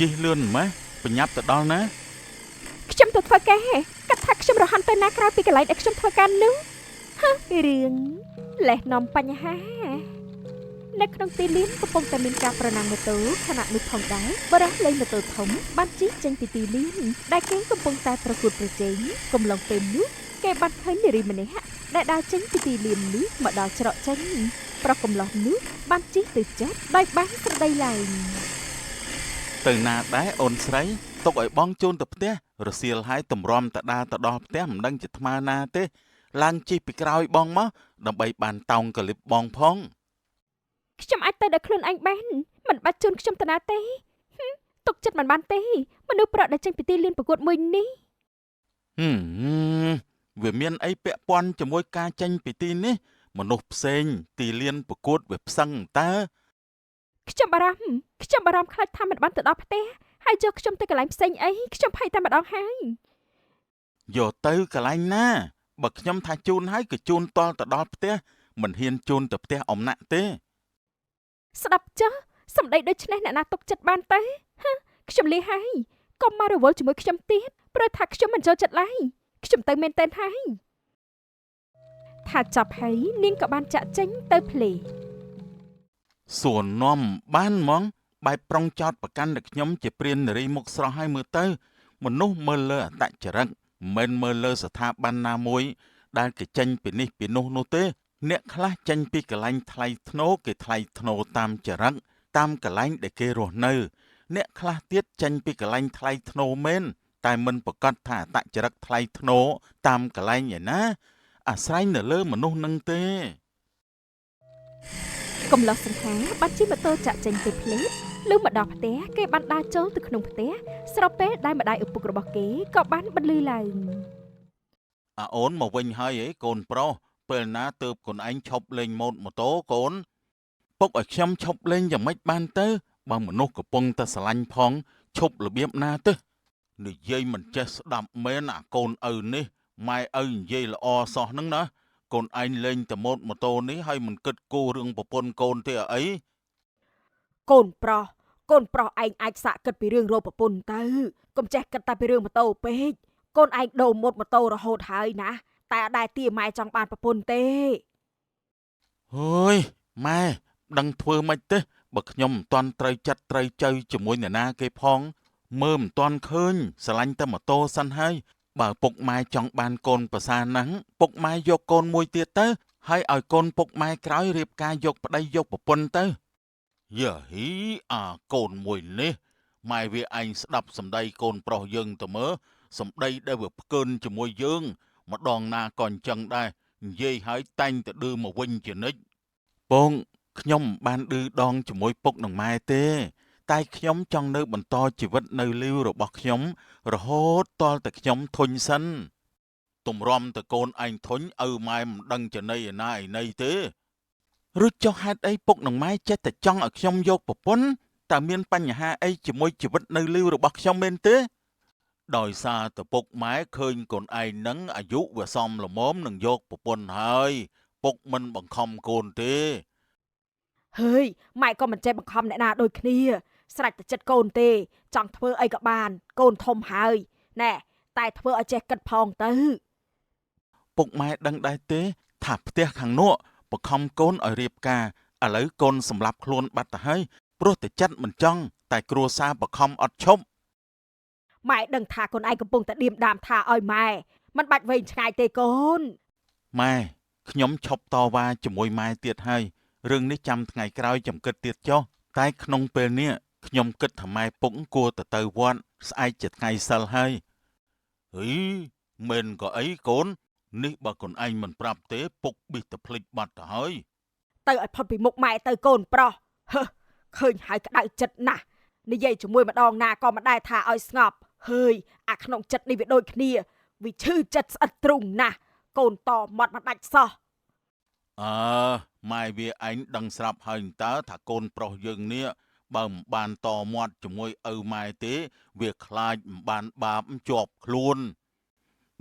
ជិះលឿនម៉េះប្រញាប់ទៅដល់ណា ខ្ញុំទៅធ្វើការគិតថាខ្ញុំរហ័នទៅណាក្រៅពីកន្លែងដែលខ្ញុំធ្វើការនោះហឺរឿងលេះនាំបញ្ហានៅក្នុងទីលានកំពុងតែមានការប្រណាំងម៉ូតូខណៈនោះផងដែរបុរសលេងម៉ូតូធំបានជិះចេញពីទីលានដែលគេកំពុងតែប្រកួតប្រជែងកំឡុងពេលនោះគេបានឃើញនារីម្នាក់ដែលដើរចេញពីទីលាននេះមកដល់ច្រកចេញប្រុសកំឡោះនោះបានជិះទៅចិត្តដោយបានស្រដីឡើង ទៅណាដែរអូនស្រីទុកឲ្យបងជូនទៅផ្ទះរសៀលហើយទម្រាំតដាទៅដល់ផ្ទះមិនដឹងជាថ្មើណាទេឡើងជិះពីក្រោយបងមកដើម្បីបានតោងកលិបបងផង ខ្ញុំអាចទៅដោយខ្លួនឯងបានមិនបាច់ជូនខ្ញុំទៅណាទេហឹមទុកចិត្តមិនបានទេមនុស្សប្រុសដែលចេញពីទីលានប្រកួតមួយនេះ ហឹមវាមានអីពាក់ព័ន្ធជាមួយការចេញពីទីនេះមនុស្សផ្សេងទីលានប្រកួតវាផ្សឹងតើ ខ្ញុំបារម្ភខ្ញុំបារម្ភខ្លាចថាមិនបានទៅដល់ផ្ទះហើយយកខ្ញុំទៅកន្លែងផ្សេងអីខ្ញុំភ័យតែម្ដងហើយ យកទៅកន្លែងណាបើខ្ញុំថាជូនហើយក៏ជូនតល់ទៅដល់ផ្ទះមិនហ៊ានជូនទៅផ្ទះអំណាក់ទេ ស្ដាប់ចុះសម្ដីដូចនេះអ្នកណាទុកចិត្តបានទៅហឺខ្ញុំលីហើយកុំមករវល់ជាមួយខ្ញុំទៀតព្រោះថាខ្ញុំមិនចូលចិត្តឡើយខ្ញុំទៅមែនទែនហើយថាចប់ហើយនាងក៏បានចាក់ចេញទៅភ្លេ សួរនាំបានហ្មងបែបប្រុងចោតប្រកាន់តែខ្ញុំជាព្រាននារីមុខស្រស់ហើយមើលទៅមនុស្សមើលលើអត្តចរិតមិនមែនមើលលើស្ថាប័នណាមួយដែលគេចេញពីនេះពីនោះនោះទេអ្នកខ្លះចេញពីកន្លែងថ្លៃថ្នូរគេថ្លៃថ្នូរតាមចរិតតាមកន្លែងដែលគេរស់នៅអ្នកខ្លះទៀតចេញពីកន្លែងថ្លៃថ្នូរមែនតែមិនប្រកាសថាអត្តចរិតថ្លៃថ្នូរតាមកន្លែងឯណាអាស្រ័យនៅលើមនុស្សនឹងទេ កំឡោះសង្ហាបានជិះម៉ូតូចាក់ចេញទៅភ្លេតលុះមកដល់ផ្ទះគេបានដើរចូលទៅក្នុងផ្ទះស្របពេលដែលម្ដាយឪពុករបស់គេក៏បានបន្លឺឡើង អាអូនមកវិញហើយអីកូនប្រុសពេលណាទើបកូនឯងឈប់លេងម៉ូតម៉ូតូកូនពុកឲ្យខ្ញុំឈប់លេងយ៉ាងម៉េចបានទៅបើមនុស្សកំពុងតែស្រឡាញ់ផងឈប់របៀបណាទៅនិយាយមិនចេះស្ដាប់មែនអាកូនឪនេះម៉ែឪនិយាយល្អសោះហ្នឹងណាកូនឯងលេងតែម៉ូតម៉ូតូនេះហើយមិនគិតគូររឿងប្រពន្ធកូនទេអី កូនប្រុសកូនប្រុសឯងអាចសាកគិតពីរឿងរកប្រពន្ធទៅកុំចេះគិតតែពីរឿងម៉ូតូពេកកូនឯងដូរម៉ូតម៉ូតូរហូតហើយណាតែអត់ដែលទាម៉ែចង់បានប្រពន្ធទេ ហើយម៉ែដឹងធ្វើម៉េចទេបើខ្ញុំមិនទាន់ត្រូវចិត្តត្រូវចៅជាមួយអ្នកណាគេផងមើលមិនទាន់ឃើញស្រឡាញ់តែម៉ូតូសិនហើយបើពុកម៉ែចង់បានកូនប្រសាណាស់ពុកម៉ែយកកូនមួយទៀតទៅហើយឲ្យកូនពុកម៉ែក្រោយរៀបការយកប្តីយកប្រពន្ធទៅយ៉ាហ៊ីអាកូនមួយនេះម៉ែវាឯងស្ដាប់សម្ដីកូនប្រុសយើងទៅមើលសម្ដីដែលវាផ្កើនជាមួយយើងម្ដងណាក៏អញ្ចឹងដែរនិយាយហើយតែងតែឌឺមកវិញជានិច្ចពងខ្ញុំមិនបានឌឺដងជាមួយពុកនឹងម៉ែទេ តែខ្ញុំចង់នៅបន្តជីវិតនៅលីវរបស់ខ្ញុំរហូតទាល់តែខ្ញុំធុញសិនទម្រាំតែកូនឯងធុញឪម៉ែមិនដឹងចំណីឯណាឯណីទេឬចុះហេតុអីពុកនឹងម៉ែចេះតែចង់ឲ្យខ្ញុំយកប្រពន្ធតើមានបញ្ហាអីជាមួយជីវិតនៅលីវរបស់ខ្ញុំមែនទេដោយសារតែពុកម៉ែឃើញកូនឯងនឹងអាយុវាសមល្មមនឹងយកប្រពន្ធហើយពុកមិនបង្ខំកូនទេ ហើយម៉ែក៏មិនចេះបង្ខំអ្នកណាដូចគ្នាស្រេចតែចិត្តកូនទេចង់ធ្វើអីក៏បានកូនធំហើយណែតែធ្វើឲ្យចេះគិតផងទៅ ពុកម៉ែដឹងដែរទេថាផ្ទះខាងនោះបង្ខំកូនឲ្យរៀបការឥឡូវកូនសម្លាប់ខ្លួនបាត់ទៅហើយព្រោះតែចិត្តមិនចង់តែគ្រួសារបង្ខំអត់ឈប់ ម៉ែដឹងថាកូនឯងកំពុងតែឌៀមដាមថាឲ្យម៉ែមិនបាច់វែងឆ្ងាយទេកូន ម៉ែខ្ញុំឈប់តវ៉ាជាមួយម៉ែទៀតហើយរឿងនេះចាំថ្ងៃក្រោយចាំគិតទៀតចុះតែក្នុងពេលនេះខ្ញុំគិតថាម៉ែពុកគួរតែទៅវត្តស្អែកជាថ្ងៃសិលហើយហីមែនក៏អីកូននេះបើកូនឯងមិនប្រាប់ទេពុកប៊ិះទៅភ្លេចបាត់ទៅហើយ ទៅឲ្យផុតពីមុខម៉ែទៅកូនប្រុសហឺឃើញហើយក្តៅចិត្តណាស់និយាយជាមួយម្ដងណាក៏មិនដែរថាឲ្យស្ងប់ហើយអាក្នុងចិត្តនេះវាដូចគ្នាវាឈឺចិត្តស្អិតទ្រុងណាស់កូនតមាត់មិនដាច់សោះ អើម៉ែវាឯងដឹងស្រាប់ហើយតើថាកូនប្រុសយើងនេះបើមិនបានតមាត់ជាមួយឪម៉ែទេវាខ្លាចមិនបានបាបជាប់ខ្លួន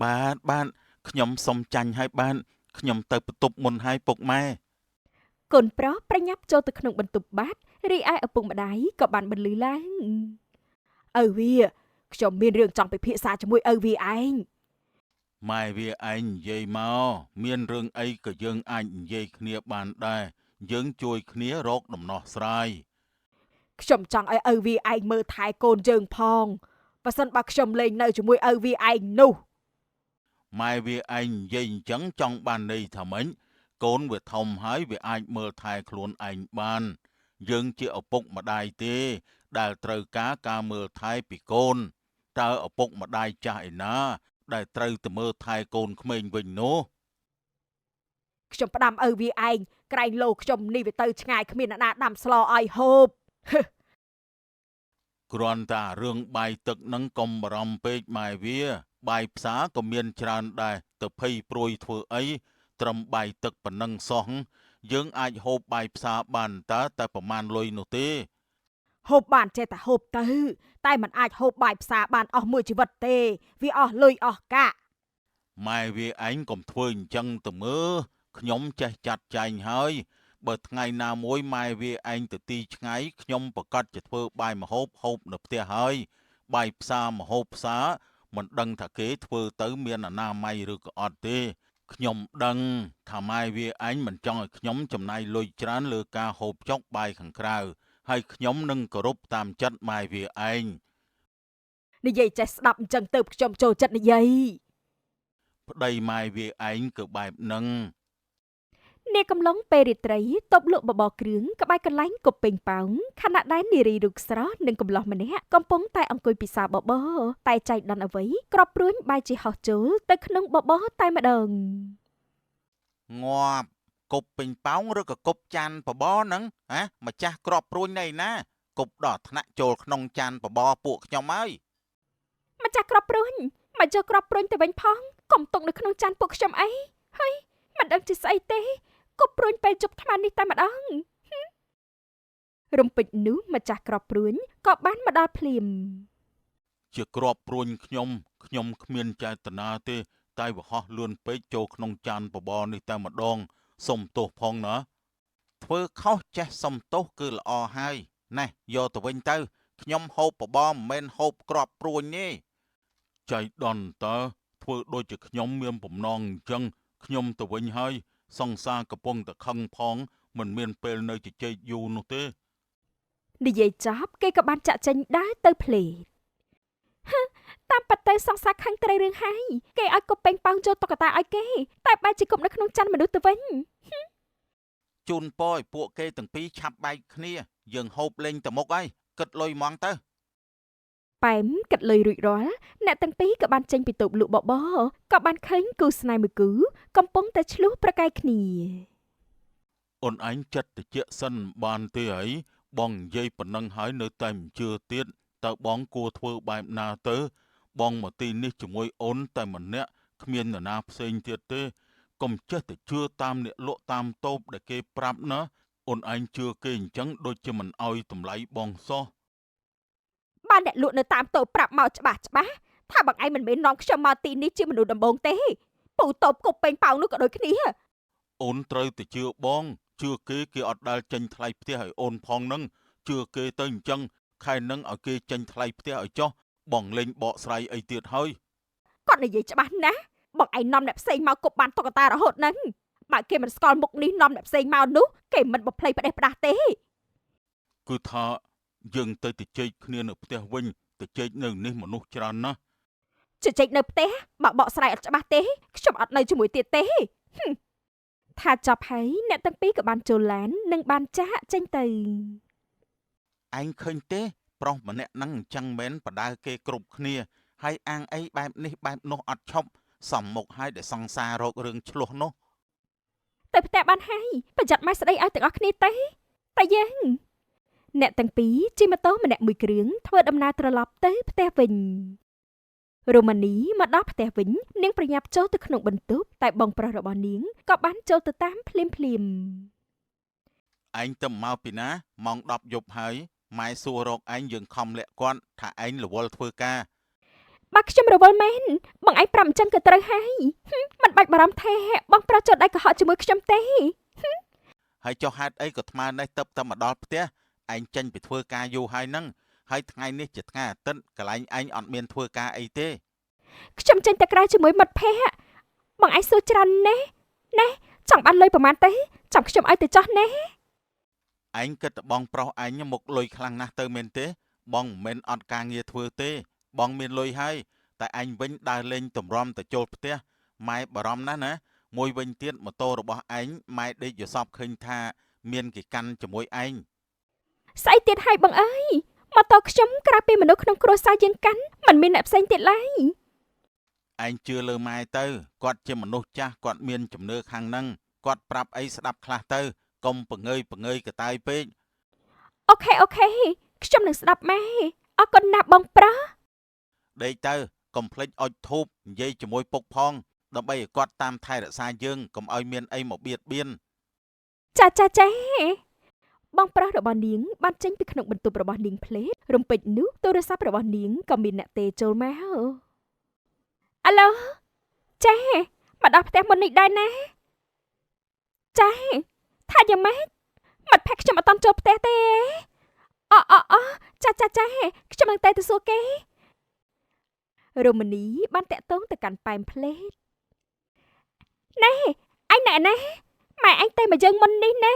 បាទបាទខ្ញុំសុំចាញ់ហើយបាទខ្ញុំទៅបន្ទប់មុនហើយពុកម៉ែ កូនប្រុសប្រញាប់ចូលទៅក្នុងបន្ទប់បាតរីឯឪពុកម្ដាយក៏បានបន្លឺឡើង ឪវាខ្ញុំមានរឿងចង់ពិភាក្សាជាមួយឪវាឯង ម៉ែវាឯងនិយាយមកមានរឿងអីក៏យើងអាចនិយាយគ្នាបានដែរយើងជួយគ្នារកដំណោះស្រាយ ខ្ញុំចង់ឲ្យឪវាឯងមើលថែកូនយើងផងបើសិនបើខ្ញុំលែងនៅជាមួយឪវាឯងនោះ ម៉ែវាឯងនិយាយអញ្ចឹងចង់បានន័យថាម៉េចកូនវាធំហើយវាអាចមើលថែខ្លួនឯងបានយើងជាឪពុកម្ដាយទេដែលត្រូវការការមើលថែពីកូនតើឪពុកម្ដាយចាស់ឯណាដែលត្រូវទៅមើលថែកូនក្មេងវិញនោះ ខ្ញុំផ្ដាំឪវាឯងក្រែងលោខ្ញុំនេះវាទៅឆ្ងាយគ្មានអ្នកណាដាំស្លឲ្យហូប គ្រាន់តែរឿងបាយទឹកនឹងកុំបារម្ភពេកម៉ែវាបាយផ្សារក៏មានច្រើនដែរទៅភ័យព្រួយធ្វើអីត្រឹមបាយទឹកប៉ុណ្ណឹងសោះយើងអាចហូបបាយផ្សារបានតើតែប្រមាណលុយនោះទេ ហូបបានចេះតែហូបទៅតែมันអាចហូបបាយផ្សារបានអស់មួយជីវិតទេវាអស់លុយអស់កាក់ ម៉ែវាឯងកុំធ្វើអញ្ចឹងទៅមើលខ្ញុំចេះចាត់ចែងហើយបើថ្ងៃណាមួយម៉ែវាឯងទៅទីឆ្ងាយខ្ញុំប្រកាសជាធ្វើបាយម្ហូបហូបនៅផ្ទះហើយបាយផ្សារម្ហូបផ្សារមិនដឹងថាគេធ្វើទៅមានអនាម័យឬក៏អត់ទេខ្ញុំដឹងថាម៉ែវាឯងមិនចង់ឲ្យខ្ញុំចំណាយលុយច្រើនលើការហូបចុកបាយខាងក្រៅហើយខ្ញុំនឹងគោរពតាមចិត្តម៉ែវាឯង និយាយចេះស្ដាប់អញ្ចឹងទៅខ្ញុំចូលចិត្តនិយាយ ប្តីម៉ែវាឯងគឺបែបហ្នឹង នាកំឡុងពេលរាត្រីតបលក់បបរគ្រឿងក្បែរកន្លែងគប់ពេញប៉ោងខណៈដែលនារីរូបស្រស់និងកំឡោះម្នាក់កំពុងតែអង្គុយពិសាបបរតែចៃដន្យអ្វីក្របព្រួញបែរជាហោះចូលទៅក្នុងបបរតែម្ដង ងាប់គប់ពេញប៉ោងឬក៏គប់ចានបបរហ្នឹងហ៎ម្ចាស់ក្របព្រួញនៅឯណាគប់ដល់ថ្នាក់ចូលក្នុងចានបបរពួកខ្ញុំហើយ ម្ចាស់ក្របព្រួញមកយកក្របព្រួញទៅវិញផងកុំទុកនៅក្នុងចានពួកខ្ញុំអីហើយមិនដឹងជាស្អីទេគប់ព្រួញពេលជប់ថ្មនេះតែម្ដងរំពេចនោះម្ចាស់ក្របព្រួញក៏បានមកដល់ភ្លាម ជាក្របព្រួញខ្ញុំខ្ញុំគ្មានចេតនាទេតែវាហោះលឿនពេកចូលក្នុងចានបបរនេះតែម្ដងសុំទោសផងណាធ្វើខុសចេះសុំទោសគឺល្អហើយណែយកទៅវិញទៅខ្ញុំហូបបបរមិនមែនហូបក្របព្រួញទេចៃដន្យតើធ្វើដូចជាខ្ញុំមានបំណងអញ្ចឹងខ្ញុំទៅវិញហើយសង្សារកំពុងតែខឹងផងមិនមានពេលនៅជជែកយូរនោះទេ និយាយចប់គេក៏បានចាក់ចេញដើរទៅភ្លេតហឺតាមពិតទៅសង្សារខឹងត្រូវរឿងហើយគេឲ្យគប់ពេញប៉ោងចូលតុក្កតាឲ្យគេតែបែរជាគប់នៅក្នុងចានមនុស្សទៅវិញ ជូនពរឲ្យពួកគេទាំងពីរឆាប់បែកគ្នាយើងហូបលេងទៅមុខហើយគិតលុយហ្មងទៅ ប៉ែមគិតលុយរួចរាល់អ្នកទាំងពីរក៏បានចេញពីតូបលក់បបរក៏បានឃើញគូស្នេហ៍មួយគូកំពុងតែឆ្លោះប្រកែកគ្នា អូនឯងចិត្តតិចសិនបានទេអីបងនិយាយប៉ុណ្ណឹងហើយនៅតែមិនជឿទៀតតើបងគួរធ្វើបែបណាទៅបងមកទីនេះជាមួយអូនតែម្នាក់គ្មាននរណាផ្សេងទៀតទេកុំចេះតែជឿតាមអ្នកលក់តាមតូបដែលគេប្រាប់ណាអូនឯងជឿគេអញ្ចឹងដូចជាមិនអោយតម្លៃបងសោះ បានអ្នកលក់នៅតាមតូបប្រាប់មកច្បាស់ច្បាស់ថាបងឯងមិនមែននាំខ្ញុំមកទីនេះជាមនុស្សដំបូងទេពូតូបគប់ពេញប៉ោងនោះក៏ដូចគ្នា អូនត្រូវតែជឿបងជឿគេគេអត់ដែលចេញថ្លៃផ្ទះឲ្យអូនផងនឹងជឿគេទៅអញ្ចឹងខែនឹងឲ្យគេចេញថ្លៃផ្ទះឲ្យចុះបងលេងបកស្រាយអីទៀតហើយ គាត់និយាយច្បាស់ណាស់បងឯងនាំអ្នកផ្សេងមកគប់បានតុក្កតារហូតហ្នឹងបើគេមិនស្គាល់មុខនេះនាំអ្នកផ្សេងមកនោះគេមិនបំភ្លៃផ្ដេសផ្ដាស់ទេ គឺថាយើងទៅជជែកគ្នានៅផ្ទះវិញទៅជែកនៅនេះមនុស្សច្រើនណាស់ ជជែកនៅផ្ទះបើបកស្រាយអត់ច្បាស់ទេខ្ញុំអត់នៅជាមួយទៀតទេថាចប់ហើយអ្នកទាំងពីរក៏បានចូលឡាននិងបានចាកចេញទៅ ឯងឃើញទេប្រុសម្នាក់ហ្នឹងអញ្ចឹងមែនបដៅគេគ្រប់គ្នាហើយអាងអីបែបនេះបែបនោះអត់ឈប់សំមុខហើយដែលសង្សាររករឿងឆ្លោះនោះ ទៅផ្ទះបានហើយប្រយ័ត្នម៉ែស្ដីឲ្យទាំងអស់គ្នាទេតែយើងអ្នកទាំងពីរជិះម៉ូតូម្នាក់មួយគ្រឿងធ្វើដំណើរត្រឡប់ទៅផ្ទះវិញរ៉ូម៉ានីមកដល់ផ្ទះវិញនាងប្រញាប់ចូលទៅក្នុងបន្ទប់តែបងប្រុសរបស់នាងក៏បានចូលទៅតាមភ្លាមភ្លាម ឯងទៅមកពីណាម៉ោង10យប់ហើយម៉ែសួររកឯងយើងខំលាក់គាត់ថាឯងរវល់ធ្វើការ បើខ្ញុំរវល់មែនបងឯងប្រាប់អញ្ចឹងក៏ត្រូវហើយមិនបាច់បារម្ភថាបងប្រុសចូលដៃកុហកជាមួយខ្ញុំទេ ហើយចុះហេតុអីក៏ថ្មនេះទៅតែមកដល់ផ្ទះឯងចេញពីធ្វើការយូរហើយហ្នឹង ហើយថ្ងៃនេះជាថ្ងៃអាទិត្យកន្លែងឯងអត់មានធ្វើការអីទេ ខ្ញុំចេញទៅក្រៅជាមួយមិត្តភ័ក្តិបងឯងសួរច្រើនណាស់ណែចង់បានលុយប្រហែលទេចាំខ្ញុំឲ្យទៅចោះណា ឯងគិតតែបងប្រុសឯងមុខលុយខ្លាំងណាស់ទៅមែនទេ បងមិនមែនអត់ការងារធ្វើទេ បងមានលុយហើយតែឯងវិញដើរលេងទម្រាំទៅចូលផ្ទះម៉ែបារម្ភណាស់ណាមួយវិញទៀតម៉ូតូរបស់ឯងម៉ែដេកយល់សប្តិឃើញថាមានគេកាន់ជាមួយឯង ស្អីទៀតហើយបងអើយម៉ូតូខ្ញុំក្រៅពីមនុស្សក្នុងគ្រួសារយើងកាន់មិនមានអ្នកផ្សេងទៀតឡើយ ឯងជឿលើម៉ែទៅគាត់ជាមនុស្សចាស់គាត់មានជំនឿខាងហ្នឹងគាត់ប្រាប់អីស្ដាប់ខ្លះទៅកុំពងើយពងើយកតាយពេក OK OK ខ្ញុំនឹងស្ដាប់ម៉ែអរគុណណាស់បងប្រុស ដេកទៅកុំភ្លេចអុជធូបនិយាយជាមួយពុកផងដើម្បីឲ្យគាត់តាមថែរក្សាយើងកុំឲ្យមានអីមកបៀតបៀន ចាចាចាបងប្រុសរបស់នាងបានចេញពីក្នុងបន្ទប់របស់នាងភ្លេតរំពេចនោះទូរស័ព្ទរបស់នាងក៏មានអ្នកទេចូលមកអាឡូចាមកដល់ផ្ទះមុននេះដែរណាចាថាយ៉ាងម៉េចមិត្តភក្តិខ្ញុំអត់ទាន់ចូលផ្ទះទេអអអចាចាចាខ្ញុំនឹងតែទៅសួរគេរមនីបានតាក់ទងទៅកាន់ប៉ែមភ្លេតណែអញណែណែម៉ែអញទេមកយើងមុននេះណា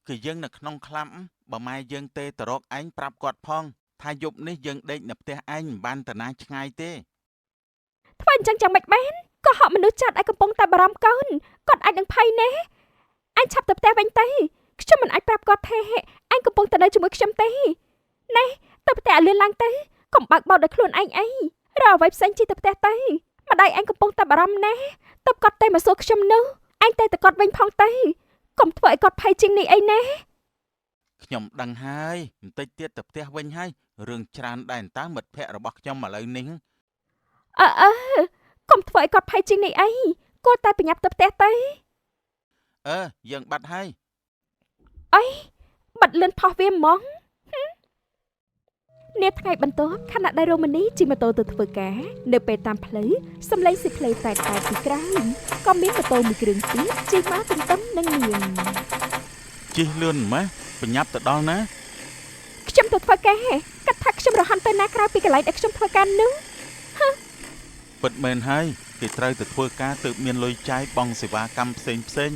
គឺយើងនៅក្នុងក្លាប់បើម៉ែយើងទេទៅរកឯងប្រាប់គាត់ផងថាយប់នេះយើងដេកនៅផ្ទះឯងមិនបានតាណាឆ្ងាយទេ ធ្វើអញ្ចឹងយ៉ាងម៉េចបានក៏ហក់មនុស្សចាត់ឲ្យកំពុងតែបារម្ភកូនគាត់អាចនឹងភ័យណាអញឆាប់ទៅផ្ទះវិញទៅខ្ញុំមិនអាចប្រាប់គាត់ទេអញកំពុងតែនៅជាមួយខ្ញុំទេណែទៅផ្ទះឲ្យលឿនឡើងទៅកុំបើកបោតដោយខ្លួនឯងអីរកអ្វីផ្សេងជិះទៅផ្ទះទៅម្ដាយអញកំពុងតែបារម្ភណាស់ទៅគាត់ទេមកសួរខ្ញុំនោះអញតែទៅគាត់វិញផងទៅកុំធ្វើឲ្យគាត់ភ័យជាងនេះអីណា ខ្ញុំដឹងហើយបន្តិចទៀតទៅផ្ទះវិញហើយរឿងច្រើនដែរតើមិត្តភក្តិរបស់ខ្ញុំឥឡូវនេះ អើអើកុំធ្វើឲ្យគាត់ភ័យជាងនេះអីគួរតែប្រញាប់ទៅផ្ទះទៅ អឺយើងបាត់ហើយ បាត់លឿនផុសវាហ្មងហឹមនាថ្ងៃបន្ទាប់ខណៈដែលរ៉ូម៉ានីជិះម៉ូតូទៅធ្វើការនៅពេលតាមផ្លូវសំឡេងស៊ីផ្លេតែកតែពីក្រៅក៏មានម៉ូតូមួយគ្រឿងទៀតជិះមកទន្ទឹមនឹងនាង ជិះលឿនម៉េះប្រញាប់ទៅដល់ណា ខ្ញុំទៅធ្វើការគិតថាខ្ញុំរហ័នទៅណាក្រៅពីកន្លែងដែលខ្ញុំធ្វើការនោះ ពិតមែនហើយគេត្រូវទៅធ្វើការទើបមានលុយចាយបង់សេវាកម្មផ្សេងផ្សេង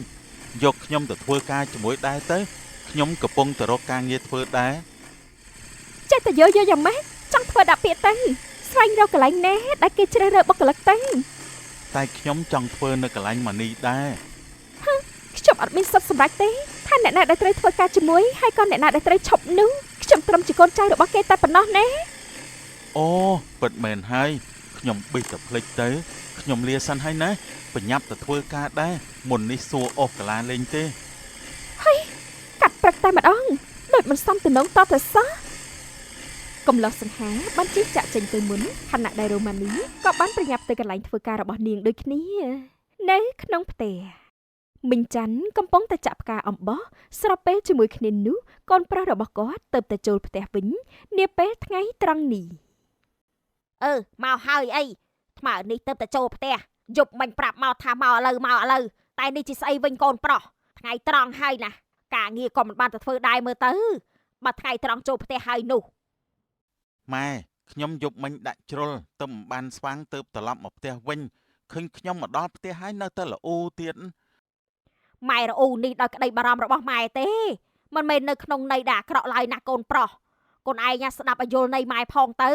យកខ្ញុំទៅធ្វើការជាមួយដែរទៅខ្ញុំកំពុងទៅរកការងារធ្វើដែរ ចេះតែយកយកយ៉ាងម៉េចចង់ធ្វើដាក់ពាក្យទៅស្វែងរកកន្លែងណាដែលគេជ្រើសរើសបុគ្គលិកទៅ តែខ្ញុំចង់ធ្វើនៅកន្លែងម៉ានីដែរ ខ្ញុំអត់មានសិទ្ធិសម្រេចទេថាអ្នកណាដែលត្រូវធ្វើការជាមួយហើយក៏អ្នកណាដែលត្រូវឈប់នោះខ្ញុំត្រឹមជាកូនចៅរបស់គេតែប៉ុណ្ណោះណា អូពិតមែនហើយខ្ញុំប៊ិះទៅភ្លេចទៅខ្ញុំលាសិនហើយណាប្រញាប់ទៅធ្វើការដែរមុននេះសួរអស់កាលាលេងទេ កាត់ព្រឹកតែម្ដងដូចមិនសមទំនងតទៅសោះកំឡោះសង្ហាបានជិះចាក់ចេញទៅមុនខណៈដែលរ៉ូម៉ានីក៏បានប្រញាប់ទៅកន្លែងធ្វើការរបស់នាងដូចគ្នានៅក្នុងផ្ទះមីងច័ន្ទកំពុងតែចាក់ផ្កាអំបោះស្របពេលជាមួយគ្នានោះកូនប្រុសរបស់គាត់ទៅតែចូលផ្ទះវិញនាពេលថ្ងៃត្រង់នេះ អឺមកហើយអីថ្មនេះទៅតែចូលផ្ទះយប់មិញប្រាប់មកថាមកឥឡូវមកឥឡូវតែនេះជាស្អីវិញកូនប្រុសថ្ងៃត្រង់ហើយណាការងារក៏មិនបានទៅធ្វើដែរមើលទៅបើថ្ងៃត្រង់ចូលផ្ទះហើយនោះ ម៉ែខ្ញុំយប់មិញដាក់ជ្រុលទៅមិនបានស្វាងទៅត្រឡប់មកផ្ទះវិញឃើញខ្ញុំមកដល់ផ្ទះហើយនៅតែល្អូទៀត ម៉ែរអ៊ូនេះដោយក្តីបារម្ភរបស់ម៉ែទេមិនមែននៅក្នុងន័យដែលអាក្រក់ឡើយណាកូនប្រុសកូនឯងស្ដាប់ឲ្យយល់ន័យម៉ែផងទៅ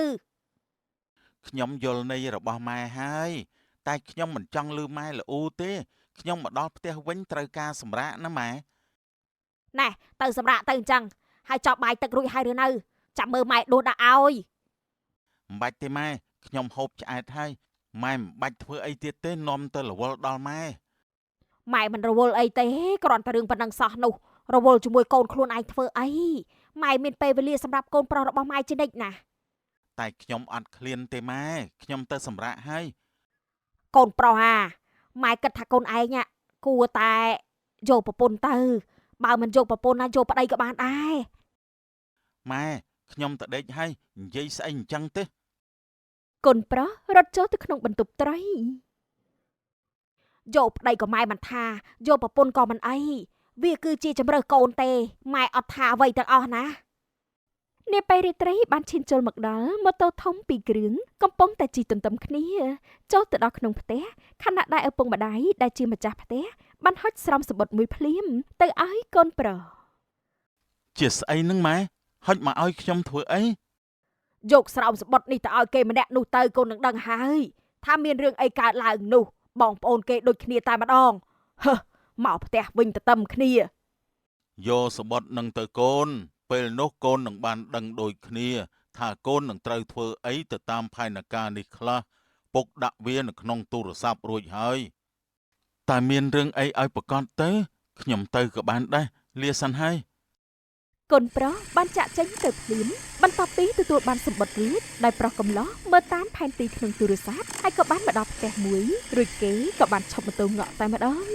ខ្ញុំយល់ន័យរបស់ម៉ែហើយតែខ្ញុំមិនចង់លឺម៉ែល្អូទេខ្ញុំមកដល់ផ្ទះវិញត្រូវការសម្រាកណាម៉ែ ណែទៅសម្រាកទៅអញ្ចឹងហើយចប់បាយទឹករួចហើយឬនៅចាំមើលម៉ែដួសដាក់ឲ្យ មិនបាច់ទេម៉ែខ្ញុំហូបឆ្អែតហើយម៉ែមិនបាច់ធ្វើអីទៀតទេនាំទៅរវល់ដល់ម៉ែ ម៉ែមិនរវល់អីទេគ្រាន់តែរឿងប៉ុណ្ណឹងសោះនោះរវល់ជាមួយកូនខ្លួនឯងធ្វើអីម៉ែមានពេលវេលាសម្រាប់កូនប្រុសរបស់ម៉ែជានិច្ចណា តែខ្ញុំអត់ឃ្លានទេម៉ែខ្ញុំទៅសម្រាកហើយក ូនប្រុសអាម៉ែគិតថាកូនឯងគួរតែយកប្រពន្ធទៅបើមិនយកប្រពន្ធណាយកប្តីក៏បានដែរ ម៉ែខ្ញុំទៅដេកហើយនិយាយស្អីអញ្ចឹងទេ កូនប្រុសរត់ចូលទៅក្នុងបន្ទប់ត្រី យកប្តីក៏ម៉ែមិនថាយកប្រពន្ធក៏មិនអីវាគឺជាជម្រើសកូនទេម៉ែអត់ថាអ្វីទាំងអស់ណា នាពេលរាត្រីបានឈានចូលមកដល់ម៉ូតូធំពីរគ្រឿងកំពុងតែជិះទន្ទឹមគ្នាចូលទៅដល់ក្នុងផ្ទះខណៈដែលឪពុកម្ដាយដែលជាម្ចាស់ផ្ទះបានហុចស្រោមសំបុត្រមួយភ្លាមទៅឲ្យកូនប្រុស ជាស្អីហ្នឹងម៉ែហុចមកឲ្យខ្ញុំធ្វើអី យកស្រោមសំបុត្រនេះទៅឲ្យគេម្នាក់នោះទៅកូននឹងដឹងហើយថាមានរឿងអីកើតឡើងនោះបងប្អូនគេដូចគ្នាតែម្ដងហឺមកផ្ទះវិញទៅតឹមគ្នា យកសំបុត្រនឹងទៅកូន ពេលនោះកូននឹងបានដឹងដូចគ្នា ថាកូននឹងត្រូវធ្វើអីទៅតាមផែនការនេះខ្លះពុកដាក់វានៅក្នុងទូរស័ព្ទរួចហើយតែមានរឿងអីឲ្យប្រកាសទៅខ្ញុំទៅក៏បានដែរលាសិនហើយ កូនប្រុសបានចាក់ចេញទៅភ្លាមបន្ទាប់ពីទទួលបានសម្បត្តិរួចដោយប្រុសកំឡោះមើលតាមផែនទីក្នុងទូរស័ព្ទហើយក៏បានមកដល់ផ្ទះមួយរួចគេក៏បានឈប់ម៉ូតូងក់តែម្ដង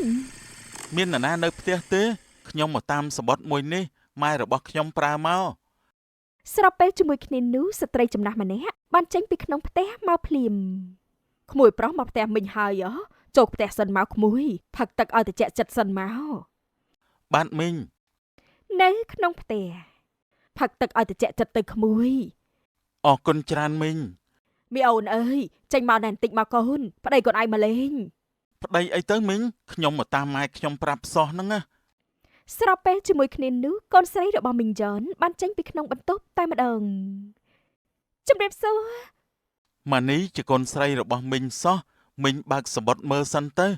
មាននរណានៅផ្ទះទេខ្ញុំមកតាមសម្បត្តិមួយនេះម៉ែរបស់ខ្ញុំប្រើមក ស្របពេលជាមួយគ្នានោះស្ត្រីចំណាស់ម្នាក់បានចេញពីក្នុងផ្ទះមកភ្លាម ក្មួយប្រុសមកផ្ទះមិញហើយហ៎ចូលផ្ទះសិនមកក្មួយផឹកទឹកឲ្យត្រជាក់ចិត្តសិនមក បាទមីង នៅក្នុងផ្ទះ ផឹកទឹកឲ្យត្រជាក់ចិត្តទៅក្មួយ អរគុណច្រើនមីង មីអូនអើយចេញមកណែបន្តិចមកកូនប្តីកូនឯងមកលេង ប្តីអីទៅមីងខ្ញុំមកតាមម៉ែខ្ញុំប្រាប់សោះហ្នឹងណា ស្របពេលជាមួយគ្នានោះកូនស្រីរបស់មីងយ៉នបានចេញពីក្នុងបន្ទប់តែម្ដងជំរាបសួរ ម៉ានីជាកូនស្រីរបស់មីងសោះមីងបើកសម្បត្តិមើលសិនទៅ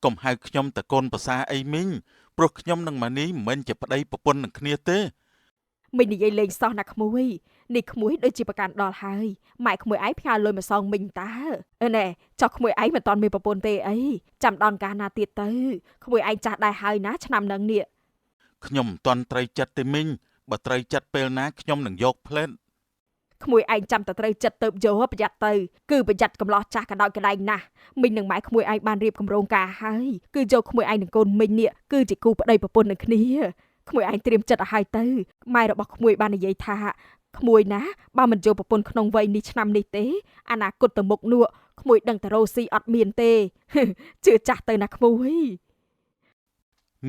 កុំហៅខ្ញុំតកូនប្រសាអីមីងព្រោះខ្ញុំនិងម៉ានីមិនមែនជាប្តីប្រពន្ធនឹងគ្នាទេ មីងនិយាយលេងសោះណាក្មួយនេះក្មួយដូចជាប្រកាន់ដល់ហើយម៉ែក្មួយឯងផ្ញើលុយមកសងមីងតើអឺណែចុះក្មួយឯងមិនតាន់មានប្រពន្ធទេអីចាំដល់កាលណាទៀតទៅក្មួយឯងចាស់ដែរហើយណាឆ្នាំហ្នឹងនេះ ខ្ញុំមិនទាន់ត្រូវចិត្តទេមីងបើត្រូវចិត្តពេលណាខ្ញុំនឹងយកផ្លែត ក្មួយឯងចាំតែត្រូវចិត្តទៅយកប្រយ័ត្នទៅគឺប្រយ័ត្នកំឡោះចាស់កណ្ដោចកណ្ដែងណាស់មីងនិងម៉ែក្មួយឯងបានរៀបគម្រោងការហើយគឺយកក្មួយឯងនិងកូនមីងនេះគឺជាគូប្តីប្រពន្ធនឹងគ្នាក្មួយឯងត្រៀមចិត្តឲ្យហើយទៅម៉ែរបស់ក្មួយបាននិយាយថាក្មួយណាបើមិនយកប្រពន្ធក្នុងវ័យនេះឆ្នាំនេះទេអនាគតទៅមុខនោះក្មួយដឹងតែរោស៊ីអត់មានទេ ជឿចាស់ទៅណាក្មួយ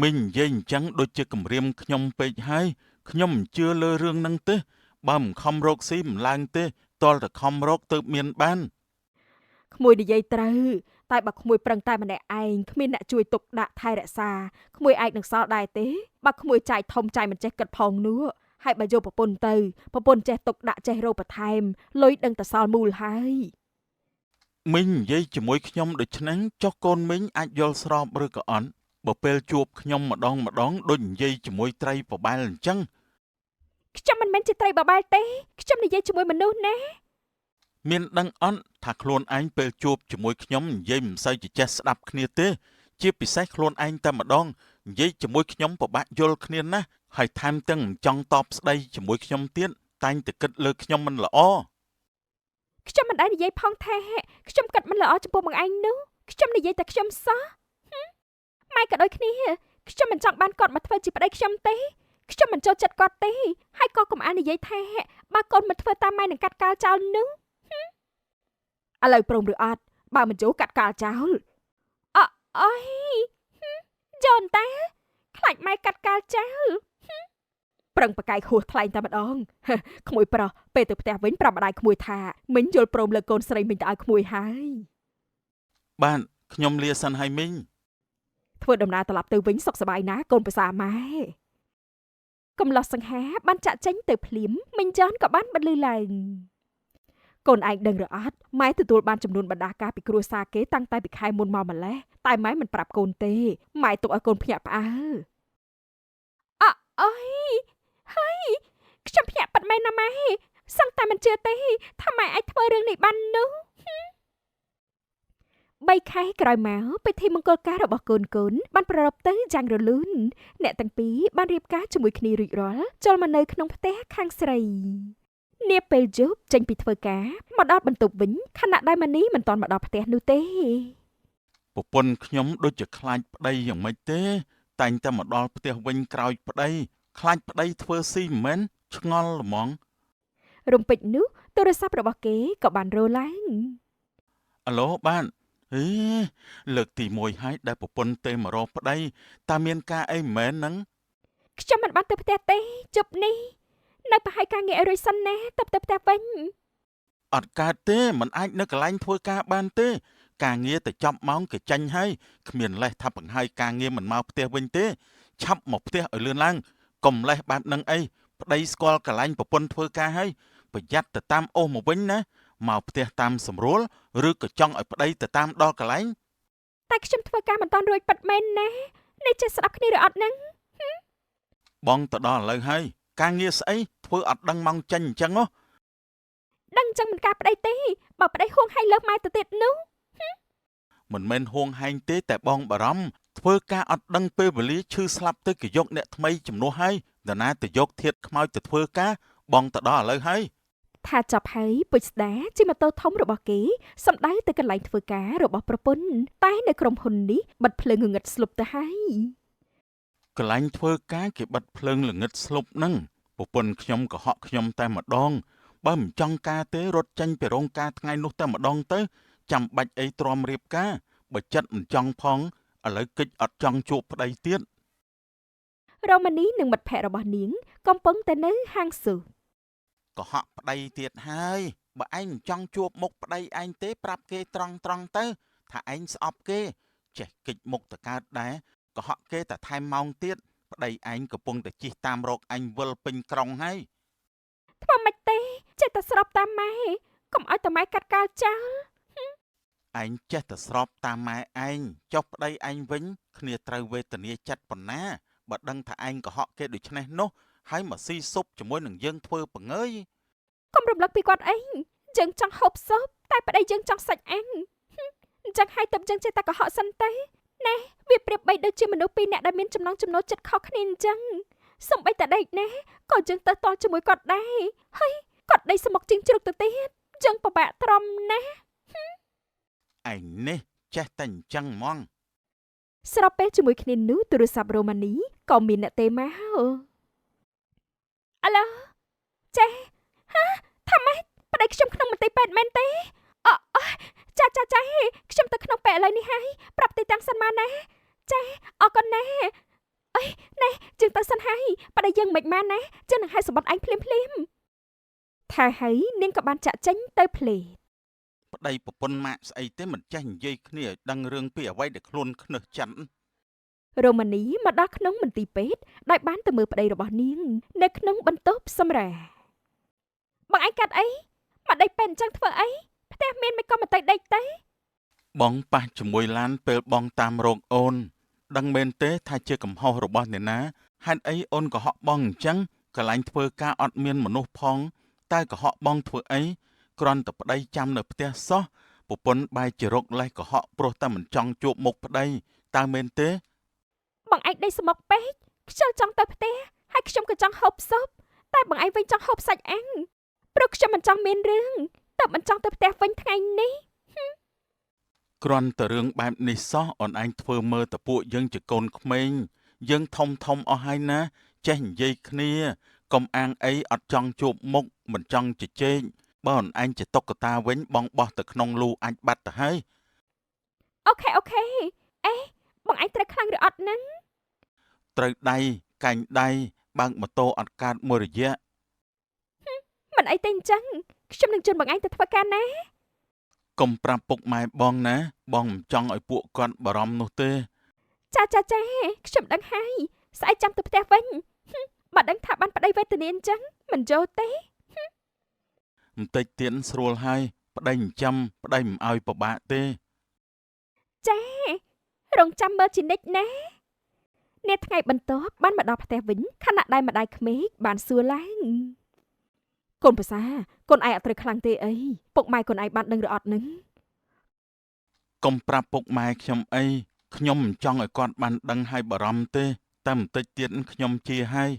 មីងនិយាយអញ្ចឹងដូចជាគំរាមខ្ញុំពេកហើយខ្ញុំមិនជឿលើរឿងហ្នឹងទេបើមិនខំរកស៊ីមិនឡើងទេទាល់តែខំរកទើបមានបាន ក្មួយនិយាយត្រូវតែបើក្មួយប្រឹងតែម្នាក់ឯងគ្មានអ្នកជួយទុកដាក់ថែរក្សាក្មួយឯងនឹងសល់ដែរទេបើក្មួយចាយធំចាយមិនចេះគិតផងនោះហើយបើយកប្រពន្ធទៅប្រពន្ធចេះទុកដាក់ចេះរកបន្ថែមលុយដឹងតែសល់មូលហើយ មីងនិយាយជាមួយខ្ញុំដូច្នេះចុះកូនមីងអាចយល់ស្របឬក៏អត់បើពេលជួបខ្ញុំម្ដងម្ដងដូចនិយាយជាមួយត្រីបបែលអញ្ចឹង ខ្ញុំមិនមែនជាត្រីបបែលទេខ្ញុំនិយាយជាមួយមនុស្សណា មានដឹងអត់ថាខ្លួនឯងពេលជួបជាមួយខ្ញុំនិយាយមិនសូវជាចេះស្ដាប់គ្នាទេជាពិសេសខ្លួនឯងតែម្ដងនិយាយជាមួយខ្ញុំពិបាកយល់គ្នាណាស់ហើយថែមទាំងមិនចង់តបស្ដីជាមួយខ្ញុំទៀតតែងតែគិតលើខ្ញុំមិនល្អ ខ្ញុំមិនដែលនិយាយផងថាខ្ញុំគិតមិនល្អចំពោះបងឯងនោះខ្ញុំនិយាយតែខ្ញុំសោះហឹមម៉ែក៏ដូចគ្នាខ្ញុំមិនចង់បានគាត់មកធ្វើជាប្តីខ្ញុំទេខ្ញុំមិនចូលចិត្តគាត់ទេហើយក៏កុំអាលនិយាយថាបើកូនមិនធ្វើតាមម៉ែនឹងកាត់កាលចោលនោះ ឥឡូវព្រមឬអត់បើមិនចូលកាត់កាលចោល អអើយហឹមយន់តាខ្លាចម៉ែកាត់កាលចោល ប្រឹងប្រកែកហួសថ្លែងតែម្ដង ក្មួយប្រុសពេលទៅផ្ទះវិញប្រាប់ម្ដាយក្មួយថាមីងយល់ព្រមលើកូនស្រីមីងទៅឲ្យក្មួយហើយ បាទខ្ញុំលាសិនហើយមីង ធ្វើដំណើរត្រឡប់ទៅវិញសុខសប្បាយណាកូនប្រសាម៉ែ កំឡោះសង្ហាបានចាក់ចេញទៅភ្លាមមីងយ៉នក៏បានបន្លឺឡើង កូនឯងដឹងឬអត់ម៉ែទទួលបានចំនួនបណ្ដាការពីគ្រួសារគេតាំងតែពីខែមុនមកម្លេះតែម៉ែមិនប្រាប់កូនទេម៉ែទុកឲ្យកូនភ្ញាក់ផ្អើល អអើយហើយខ្ញុំភ្ញាក់ប៉ិតមែនណាម៉ែសឹងតែមិនជឿទេថាម៉ែអាចធ្វើរឿងនេះបាននោះហឹម3ខែក្រោយមកពិធីមង្គលការរបស់កូនកូនបានប្រារព្ធទៅយ៉ាងរលូនអ្នកទាំងពីរបានរៀបការជាមួយគ្នារួចរាល់ចូលមកនៅក្នុងផ្ទះខាងស្រីនាពេលយប់ចេញពីធ្វើការមកដល់បន្ទប់វិញខណៈដែលម៉ានីមិនទាន់មកដល់ផ្ទះនោះទេ ប្រពន្ធខ្ញុំដូចជាខ្លាចប្តីយ៉ាងម៉េចទេ តែងតែមកដល់ផ្ទះវិញក្រោយប្តីខ្លាចប្តីធ្វើស៊ីមិនមែនឆ្ងល់ហ្មង រំពេចនោះទូរស័ព្ទរបស់គេក៏បានរោឡើង អាឡូបាទហេលើកទី1ហើយដែលប្រពន្ធទេមករកប្តីតើមានការអីមិនមែនហ្នឹង ខ្ញុំមិនបានទៅផ្ទះទេជប់នេះ នៅប្រហែលការងារឲ្យរួចសិនណាទៅទៅផ្ទះវិញ អត់កើតទេมันអាចនៅកន្លែងធ្វើការបានទេ ការងារទៅចប់ម៉ោងគេចាញ់ហើយគ្មានលេសថាបង្ហើយការងារមិនមកផ្ទះវិញទេឆាប់មកផ្ទះឲ្យលឿនឡើងកុំលេសបែបនឹងអីប្តីស្គាល់កន្លែងប្រពន្ធធ្វើការហើយប្រយ័ត្នទៅតាមអូសមកវិញណាមកផ្ទះតាមសម្រួលឬក៏ចង់ឲ្យប្តីទៅតាមដល់កន្លែង តែខ្ញុំធ្វើការមិនតាន់រួចពិតមែនណានេះចេះស្ដាប់គ្នាឬអត់ហ្នឹង បងទៅដល់ឥឡូវហើយការងារស្អីធ្វើអត់ដឹងម៉ោងចេញអញ្ចឹងហ៎ ដឹងចឹងមិនការប្តីទេបើប្តីហួងហែងលើសម៉ែទៅទៀតនោះ មិនមែនហួងហែងទេតែបងបារម្ភធ្វើការអត់ដឹងពេលវេលាឈឺស្លាប់ទៅគេយកអ្នកថ្មីជំនួសហើយនរណាទៅយកធាតខ្មោចទៅធ្វើការបងទៅដល់ឥឡូវហើយ ថាចប់ហើយពុជស្ដាជិះម៉ូតូធំរបស់គេសម្ដៅទៅកន្លែងធ្វើការរបស់ប្រពន្ធតែនៅក្រុមហ៊ុននេះបិទភ្លើងងងឹតស្លុបទៅហើយក ន្លែងធ្វើការគេបិទភ្លើងល្ងឹតស្លុបហ្នឹងប្រពន្ធខ្ញុំកុហកខ្ញុំតែម្ដងបើមិនចង់ការទេរត់ចេញពីរោងការថ្ងៃនោះតែម្ដងទៅចាំបាច់អីទ្រាំរៀបការបើចិត្តមិនចង់ផងឥឡូវគិចអត់ចង់ជួបប្តីទៀត រ៉ូម៉ានីនិងមិត្តភ័ក្តិរបស់នាងកំពុងតែនៅហាងស៊ូ កុហកប្តីទៀតហើយបើឯងមិនចង់ជួបមុខប្តីឯងទេប្រាប់គេត្រង់ត្រង់ទៅ ថាឯងស្អប់គេ ចេះគិចមុខតកើតដែរកុហកគេតែថែមម៉ោងទៀតប្តីឯងកំពុងតែជិះតាមរកឯងវិលពេញក្រុងហើយ ធ្វើម៉េចទេចេះតែស្របតាមម៉ែកុំឲ្យតែម៉ែកាត់កាល់ចោល ឯងចេះតែស្របតាមម៉ែឯងចុះប្តីឯងវិញគ្នាត្រូវវេទនាចិត្តប៉ុណ្ណាបើដឹងថាឯងកុហកគេដូច្នេះនោះហើយមកស៊ីស៊ុបជាមួយនឹងយើងធ្វើបង្ើយក ុំរំលឹកពីគាត់អីយើងចង់ហូបស៊ុបតែប្តីយើងចង់សាច់អាំងហឹមអញ្ចឹងហើយទៅយើងចេះតែកុហកសិនទៅណែវាប្រៀបបីដូចជាមនុស្សពីរនាក់ដែលមានចំណង់ចំណូលចិត្តខុសគ្នាអញ្ចឹងសំបីតែដេកណែក៏យើងទៅតល់ជាមួយគាត់ដែរហើយគាត់ដេកស្មុកជាងជ្រូកទៅទៀតយើងពិបាកទ្រាំណាស់ ឯងនេះចេះតែអញ្ចឹងហ្មង ស្របពេលជាមួយគ្នានោះទូរស័ព្ទរ៉ូម៉ានីក៏មានអ្នកទេមកអាឡូចេះហាថាម៉េចប្តីខ្ញុំក្នុងមន្ទីរពេទ្យមែនទេអអចាចាចាខ្ញុំទៅក្នុងពេទ្យឥឡូវនេះហើយប្រាប់ទីតាំងសិនមកណាចាអរគុណណាអើយណែជើងទៅសិនហើយប្តីយើងមិនមកណាជើងនឹងឲ្យសម្បត្តិឯងភ្លាមភ្លាមថាហើយនាងក៏បានចាក់ចេញទៅភ្លេ ប្តីប្រពន្ធម៉ាក់ស្អីទេមិនចេះនិយាយគ្នាឲ្យដឹងរឿងពីអ្វីដែលខ្លួនខ្នឹះចិត្ត រ៉ូម៉ានីមកដល់ក្នុងមន្ទីរពេទ្យដោយបានទៅមើលប្តីរបស់នាង នៅក្នុងបន្ទប់សម្រាកបងឯងកាត់អីមកដេកពេទ្យអញ្ចឹងធ្វើអីផ្ទះមានមិនក៏មិនទៅដេកទៅ បងប៉ះជាមួយឡានពេលបងតាមរកអូន ដឹងមែនទេថាជាកំហុសរបស់អ្នកណាហេតុអីអូនកុហកបងអញ្ចឹងកន្លែងធ្វើការអត់មានមនុស្សផងតែកុហកបងធ្វើអីគ្រាន់តែប្តីចាំនៅផ្ទះសោះប្រពន្ធបែរជារកលេសកុហកព្រោះតែមិនចង់ជួបមុខប្តីតើមែនទេ បងឯងដេកស្មុកពេកខ្ជិលចង់ទៅផ្ទះហើយខ្ញុំក៏ចង់ហូបស៊ុបតែបងឯងវិញចង់ហូបសាច់អាំងព្រោះខ្ញុំមិនចង់មានរឿងតែមិនចង់ទៅផ្ទះវិញថ្ងៃនេះ គ្រាន់តែរឿងបែបនេះសោះអូនឯងធ្វើមើលតែពួកយើងជាកូនក្មេងយើងធំធំអស់ហើយណា ចេះនិយាយគ្នាកុំអាងអីអត់ចង់ជួបមុខមិនចង់ជជែកបើអូនឯងជាតុក្កតាវិញបងបោះទៅក្នុងលូអាចបាត់ទៅហើយ OK OK អេបងឯងត្រូវខ្លាំងឬអត់ហ្នឹង ត្រូវដៃកែងដៃបើកម៉ូតូអត់កើតមួយរយៈ មិនអីទេអញ្ចឹងខ្ញុំនឹងជូនបងឯងទៅធ្វើការណា កុំប្រាប់ពុកម៉ែបងណា បងមិនចង់ឲ្យពួកគាត់បារម្ភនោះទេ ចាចាចាខ្ញុំដឹងហើយស្អែកចាំទៅផ្ទះវិញហឹមបើដឹងថាបានប្តីវេទនាអញ្ចឹងមិនចូលទេ បន្តិចទៀតស្រួលហើយប្តីចិញ្ចឹមប្តីមិនឲ្យពិបាកទេ ចារងចាំមើលជានិច្ចណានាថ្ងៃបន្ទាប់បានមកដល់ផ្ទះវិញខណៈដែលម្ដាយក្មេកបានសួរឡើង កូនប្រសាកូនឯងអត់ត្រូវខ្លាំងទេអីពុកម៉ែកូនឯងបានដឹងឬអត់នឹង កុំប្រាប់ពុកម៉ែខ្ញុំអីខ្ញុំមិនចង់ឲ្យគាត់បានដឹងហើយបារម្ភទេ តែបន្តិចទៀតខ្ញុំជាហើយ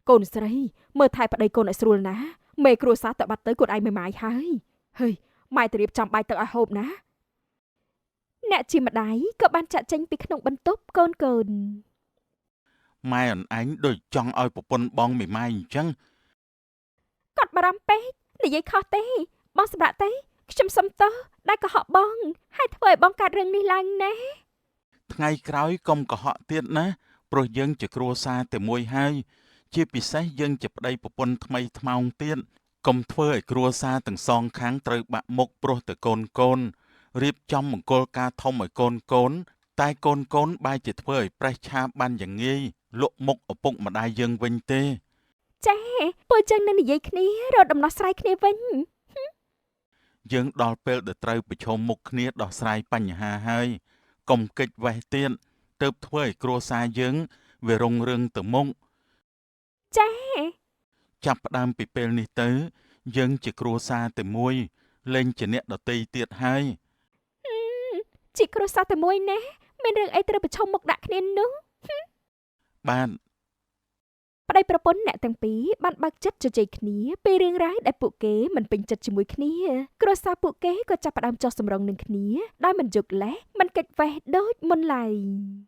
ក ូនស្រីមើលថែប្តីកូនឲ្យស្រួលណាមេគ្រួសារទៅបាត់ទៅកូនឯងមិនម៉ាយហើយហេយម៉ែទៅរៀបចំបាយទឹកឲ្យហូបណា អ្នកជាម្ដាយក៏បានចាក់ចេញពីក្នុងបន្ទប់កូនកូន ម៉ែអនឯងដូចចង់ឲ្យប្រពន្ធបងមីម៉ាយអញ្ចឹង គាត់បារម្ភពេកនិយាយខុសទេបងសម្រាប់ទេខ្ញុំសុំទោសដែលកុហកបងហើយធ្វើឲ្យបងកើតរឿងនេះឡើងណា ថ្ងៃក្រោយកុំកុហកទៀតណាព្រោះយើងជាគ្រួសារតែមួយហើយ ជាពិសេសយើងជាប្តីប្រពន្ធថ្មីថ្មោងទៀតកុំធ្វើឲ្យគ្រួសារទាំងសងខាងត្រូវបាក់មុខព្រោះតែកូនកូនរៀបចំមង្គលការធំឲ្យកូនកូនតែកូនកូនបែរជាធ្វើឲ្យប្រេះឆាបានយ៉ាងងាយលក់មុខឪពុកម្ដាយយើងវិញទេ ចាពួកចឹងនឹងនិយាយគ្នារកដំណោះស្រាយគ្នាវិញ យើងដល់ពេលដែលត្រូវប្រឈមមុខគ្នាដោះស្រាយបញ្ហាហើយកុំកិច្ចវេះទៀតទើបធ្វើឲ្យគ្រួសារយើងវារុងរឿងទៅមុខ ចា ចាប់ផ្ដើមពីពេលនេះទៅ យើងជាគ្រួសារតែមួយលែងជាអ្នកដទៃទៀតហើយ ជាគ្រួសារតែមួយណាមានរឿងអីត្រូវប្រឈមមុខដាក់គ្នានោះ បាទ ប្តីប្រពន្ធអ្នកទាំងពីរបានបើកចិត្តជជែកគ្នាពីរឿងរ៉ាវដែលពួកគេមិនពេញចិត្តជាមួយគ្នាគ្រួសារពួកគេក៏ចាប់ផ្ដើមចុះសម្រុងនឹងគ្នាដោយមិនយកលេសមិនកិច្ចវេះដូចមុនឡើយ។